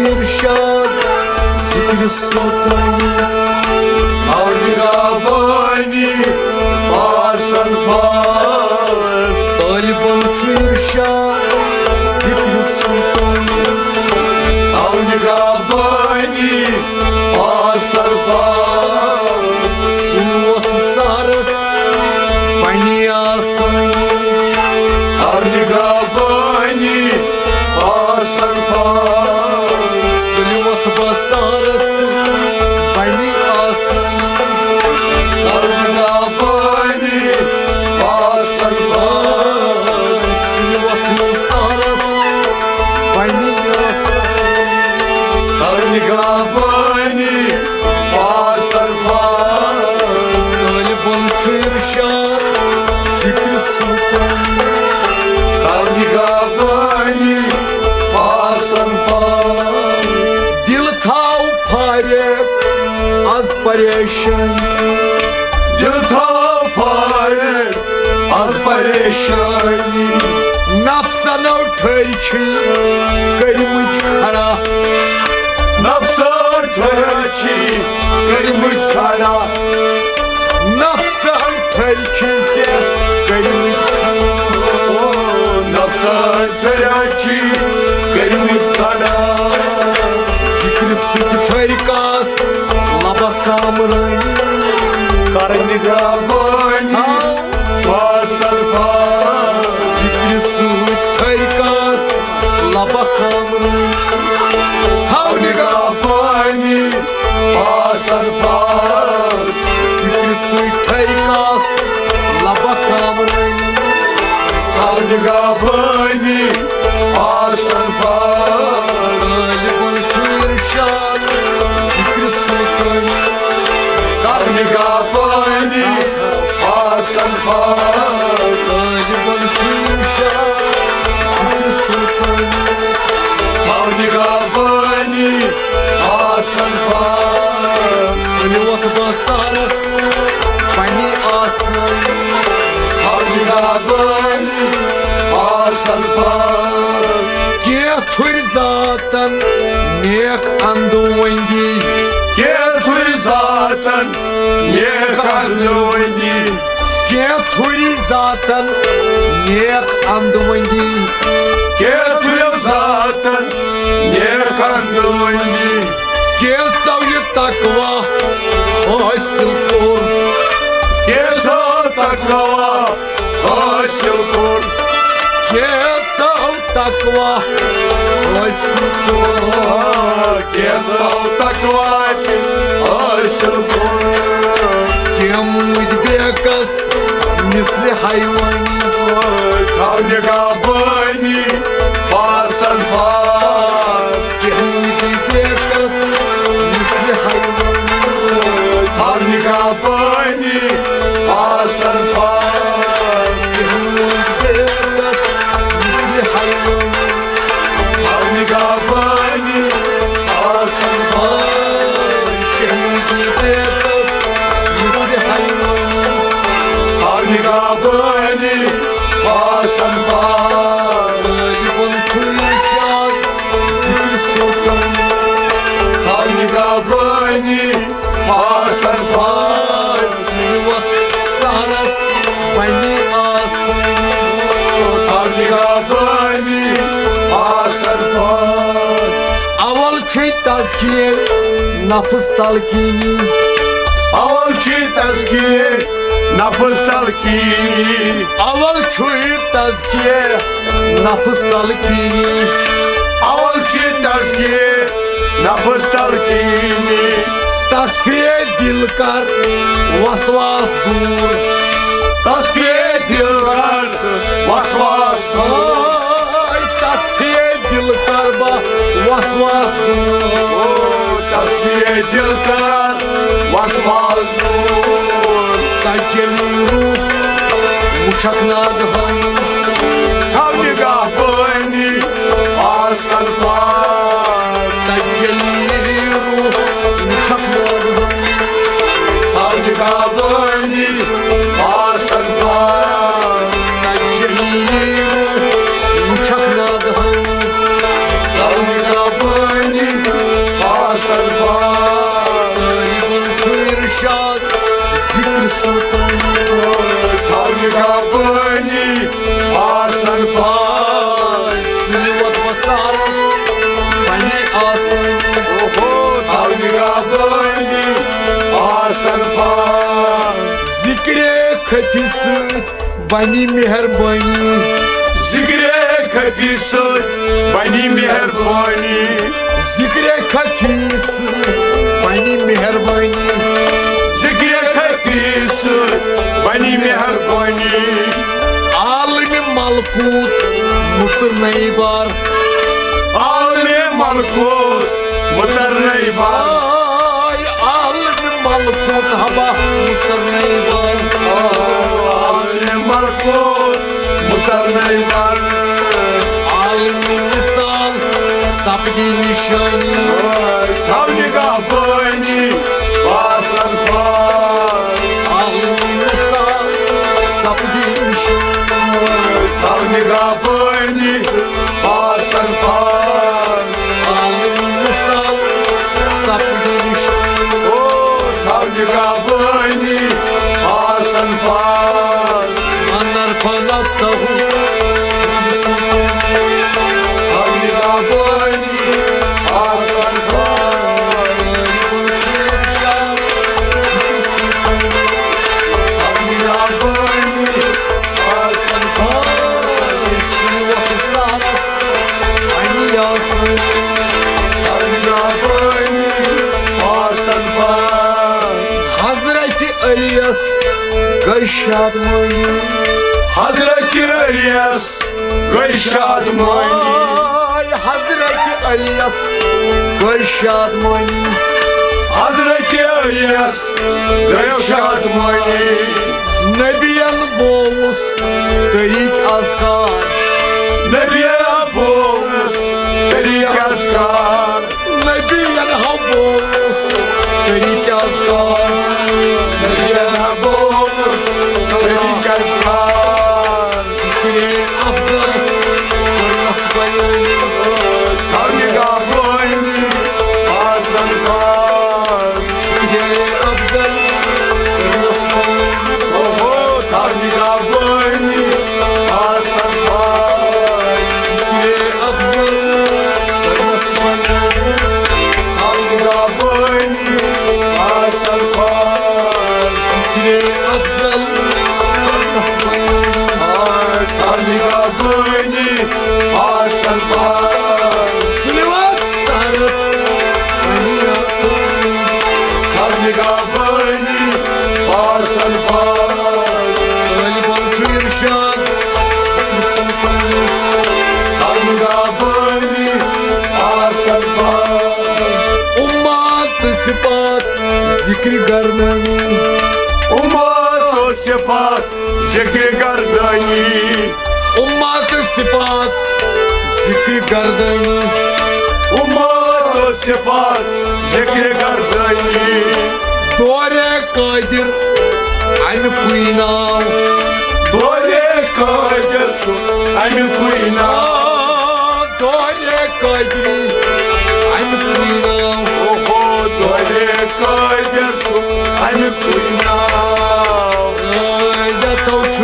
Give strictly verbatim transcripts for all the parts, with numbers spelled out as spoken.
ارشاد ذکر سلطانی، اونگابانی فاصل فاص۔ طالبن چھُ ارشاد ذکر سلطانی، اونگابانی فاصل فاص۔ سُلوت سارس پنی آسان، اونگابانی فاصل فاص۔ سُلوت بسارس تہٕ بنی آسان، اونگابانی فاصل فاص۔ سُلوت سارس بنی آسان، اونگابانی فاصل فاص۔ طالبن چھُ ارشاد ذکر سلطان، اونگابانی فاصل فاص۔ دل تھاو فارغ از پریشانی، دل تھاو فارغ از پریشانی۔ نفسن ٹھٔرۍ چھِ کٔرمٕتۍ کھڑا، نفسن ٹھٔرۍ چھِ کٔرمٕتۍ کھڑا۔ نفسن ٹھٔرۍ چھِ ژےٚ کٔرمٕتۍ کھڑا۔ نفسن ٹھٔرۍ چھِ کٔرمٕتۍ کھڑا۔ ذکرِ سۭتۍ ٹھٔرۍ کاس لبہ کامرٲنی، کر نگہبٲنی فاصل فاص۔ ذکرِ سۭتۍ ٹھٔرۍ کاس لبہ کامرٲنی، تھاو نگہبٲنی فاصل فاص۔ ذکرِ سۭتۍ ٹھٔرۍ کاس لبہ کامرٲنی، تھاو نگہبٲنی فاصل فاص۔ طالبن چھُ ارشاد ذکرِ سلطانی، کر نگہبٲنی فاصل فاص۔ طالبن چھُ ارشاد ذکرِ سلطانی، تھاو نگہبٲنی فاصل فاص۔ سُلوت بسارس پنی آسان، تھاو نگہبٲنی فاصل فاص۔ کینٛہہ تھُرۍ ذاتن نیک اندوندی، کینٛہہ تھُرۍ ذاتن نیک اندوندی۔ کینٛہہ تھُرۍ ذاتن نیک اندوندی، کینٛہہ تھُرۍ ذاتن نیک اندوندی۔ کینٛژو یہِ تقوی حٲصِل کوٚر، کینٛژو تقوی حٲصِل کوٚر۔ کینٛژو تقوی حٲصِل کوٚر، کینٛژو تقوی تہِ حٲصِل کوٚر۔ کینٛہہ موٗدۍ بیکس مثلِ حیوانی، تھاو نگہبٲنی فاصل فاص۔ کینٛہہ موٗدۍ بیکس مثلِ حیوانی، تھاو نگہبٲنی فاصل فاص۔ کینٛہہ موٗدۍ بیکس مثلِ حیوانی، تھاو نگہبٲنی فاصل فاص۔ کینٛہہ موٗدۍ بیکس مثلِ حیوانی، تھاو نگہبٲنی فاصل فاص۔ طالبن چھُ ارشاد ذکرِ سلطان، تھاو نگہبٲنی فاصل فاص۔ سُلوت سارس بنی آسان، تھاو نگہبٲنی فاصل فاص۔ اول چھُے تزکیہ نفس تلقینی، اول چھُے تزکیہ نفس تلقینی۔ اول چھُے تزکیہ نفس تلقینی، اول چھُے تزکیہ نفس تلقینی۔ تصفیہ دل کر وسواس دور، تصفیہ دل کر وسواس دور۔ آے تصفیہ دل کر با وسواس دور، تصفیہ دل کر وسواس دور۔ تجلی روح وچھکھ ناگہانی، تھاو نگہبٲنی فاصل فاص۔ تجلی روح وچھکھ ناگہانی، تھاو نگہبٲنی فاصل فاص۔ تجلی روح وچھکھ ناگہانی، تھاو نگہبٲنی سلطانی۔ تھاو نگہبٲنی آسن پاے۔ سُلہِ ووت وۄتھ سارس بنی آسٲنی۔ اوہو، تھاو نگہبٲنی آسن پاے۔ ذکرِ خفی سۭتۍ بنی مہربٲنی۔ ذکرِ خفی سۭتۍ بنی مہربٲنی۔ ذکرِ خفی سۭتۍ بنی مہربٲنی۔ ذکرِ خفی سۭتۍ بنی مہربٲنی۔ عالمِ ملکوت مُژر نئی بار۔ عالمِ ملکوت مُژر نئی بار۔ آے عالمِ ملکوت ہبا مُژر نئی بار۔ عالمِ ملکوت مُژر نئی بار۔ عالمِ مثال سپدی نشانی۔ تھاو نگہبٲنی آسن پاے۔ عالمِ مثال سپدی نشانی۔ تھاو نگہبٲنی آسن پاے۔ عالمِ مثال سپدی نشانی۔ او، تھاو نگہبٲنی آسن پاے۔ انر پھٔہلٲو ژٕ ہُہ ذکرِ سُلطانی۔ تھاو نگہبٲنی آسن پاے۔ تھاو نگہبٲنی آسن پاے۔ سُلہِ ووت سارس بنی آسٲنی۔ تھاو نگہبٲنی آسن پاے۔ حضرت علیس گٔے شادمٲنی۔ حضرت علیس گٔے شادمٲنی۔ آے حضرت علیس گٔے شادمٲنی۔ حضرت علیس گٔے شادمٲنی۔ نبیَن بووُس طریٖق اذکار۔ نبیَن بووُس طریٖق اذکار۔ نبیَن ہا بووُس طریٖق اذکار۔ نبیَن ہا بووُس طریٖق اذکار۔ ذکرِ افضل کٔرنَس بیٲنی۔ تھاو نگہبٲنی آسن پاے۔ ذکرِ افضل کٔرنَس بیٲنی۔ اوہو، تھاو نگہبٲنی آسن پاے۔ ذکرِ افضل کٔرنَس بیٲنی۔ تھاو نگہبٲنی آسن پاے۔ ذکرِ افضل کٔرنَس بیٲنی۔ آے تھاو نگہبٲنی آسن پاے۔ سُلہِ ووت سارس بنی آسٲنی۔ تھاو نگہبٲنی آسن پاے۔ طٲلبن چھُ ارشاد ذکرِ سُلطانی۔ تھاو نگہبٲنی آسن پاے۔ امت صفات ذکرِ گردانی۔ امت صفات ذکرِ گردانی۔ امت صفات ذکرِ گردانی۔ امت صفات ذکرِ گردانی۔ دورِ قادر اَمیُکُے ناو۔ دورِ قادر چھُ اَمیُکُے ناو۔ دورِ قادری اَمیُکُے ناو۔ اوہو، دورِ قادر چھُ اَمیُکُے ناو۔ رٲضیتو چھُ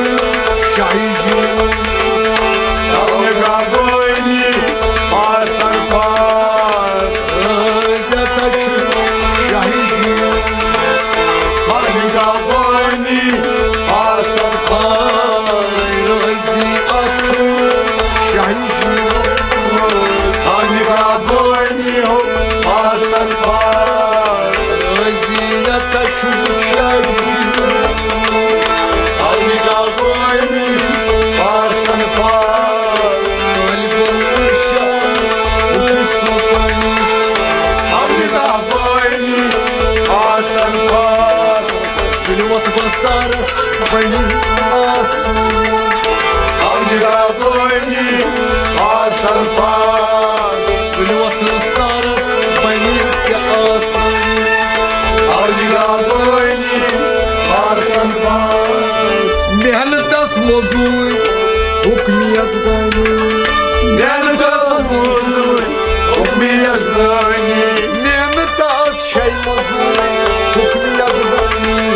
شاہی جیٖوَن۔ تھاو نگہبٲنی آسن پاے۔ رٲضیتو چھُ شاہی جیٖوَن۔ تھاو نگہبٲنی آسن پاے۔ رٲضی اَتھ چھُ شاہی جیٖوَن۔ تھاو نگہبٲنی ہو آسن پاے۔ رٲضیتو چھُ شاہی جیٖوَن۔ تھاو نگہبٲنی آسن پاے۔ طٲلبن ارشاد حُکمِ سُلطانی۔ تھاو نگہبٲنی آسن پاے۔ سُلہِ ووت وۄتھ سارس بنی آسٲنی۔ تھاو نگہبٲنی آسن پاے۔ سُلہِ ووت سارس بنی ژےٚ آسٲنی۔ تھاو نگہبٲنی آسن پاے۔ محنتس مٔزوٗرۍ حُکمِ یزدانی۔ محنتس مٔزوٗرۍ حُکمِ یزدانی۔ محنتس چھے مٔزوٗرۍ حُکمِ یزدانی۔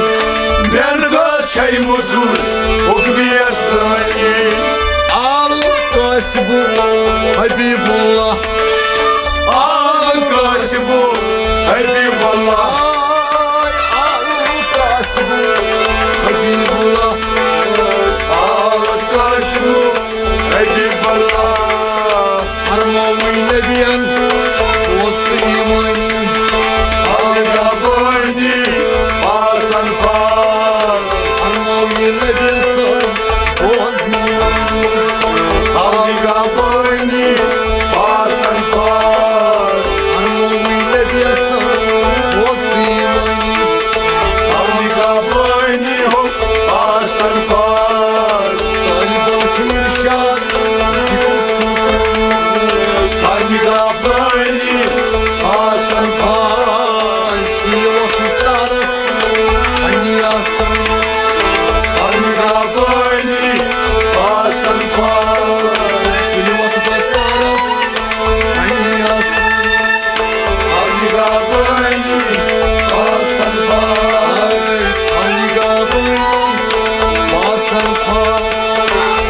چے مزور حکمیس دٲنی۔ آل قاسم حبیب اللہ۔ آل قاسم حبیب اللہ۔ آل قاسم حبیب اللہ۔ آل قاسم حبیب اللہ۔ فرمووٕے نبیَن پوٚز تہٕ ایمٲنی۔ خانقاہ بٲنی آسن پاس۔ فرمووٕے نبیَن سٲنۍ پوٚز ایمٲنی۔ خانقاہ بٲنی آسن پاس۔ فرمووٕے نبیَن سٲنۍ پوٚز تہٕ ایمٲنی۔ خانقاہ بٲنی ہُنٛد آسن پاس۔ طالبن چھُ ارشاد ذکر سلطان۔ خانقاہ بٲنی آسن پاس۔ سُلہِ وۄتھٕ سارس پننہِ آسن۔ خانقاہ بٲنی آسن پاس۔ سُلہِ وۄتھٕ بہٕ سارس پننہِ آسن۔ خانقاہ بٲنی آسن پاس۔ خانقاہ بٲنی آسن پاس۔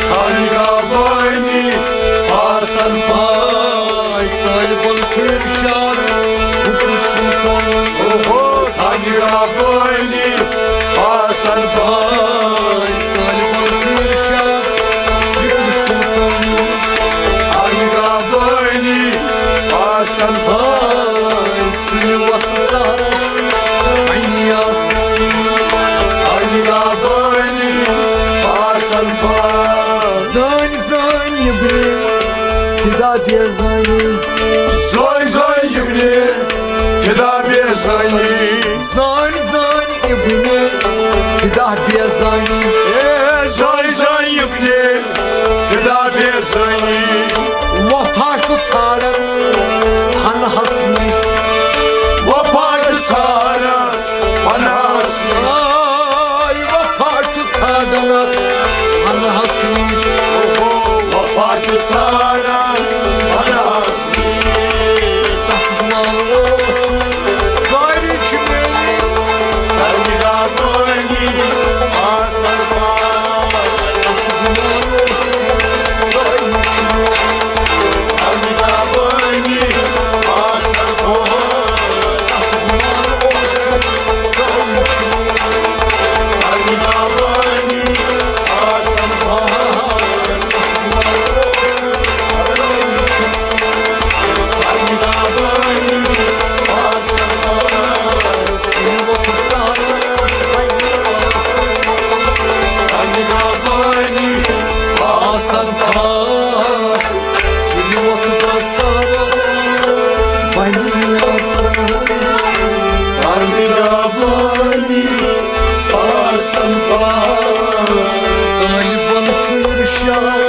خانقاہ بٲنی آسن پاس۔ طالبن چھُ ارشاد حکم سلطان۔ اوہو، خانقاہ بٲنی آسن پاس۔ طالبن چھُ ارشاد ذکر سلطان۔ خانقاہ بٲنی آسن پاس۔ سُلہِ وۄتھٕ سارس پننہِ آسن۔ خانقاہ بٲنی آسن پاس۔ زٲنۍ زٲنۍ ابنِ فدا بے زٲنی۔ زٲنۍ زٲنۍ ابنِ فدا بے زٲنی۔ زٲنۍ زٲنۍ ابنِ فدا بے زٲنی۔ اے زٲنۍ زٲنۍ ابنِ فدا بے زٲنی۔ وفا چھُ ژھانڈان فناہس نِش۔ وفا چھُ ژھانڈان فناہس نِش۔ آے وفا چھُ ژھانڈان فناہس نِش۔ اوہو، وفا چھُ ژھانڈان فناہس نِش۔ تس ناو اوس سٲری چھِ میٲنی۔ خانقاہ بٲنی آسن پاس۔ تس ناو اوس سٲری چھِ میٲنی۔ خانقاہ بٲنی آسن پاس۔ تس ناو اوس سٲری چھِ میٲنی۔ خانقاہ بٲنی آسن پاس۔ آسن خاص، سُلہِ وۄتھٕ بہٕ سارس پننہِ آسن۔ خانقاہ بٲنی آسن پاس۔ طالبن چھُ ارشاد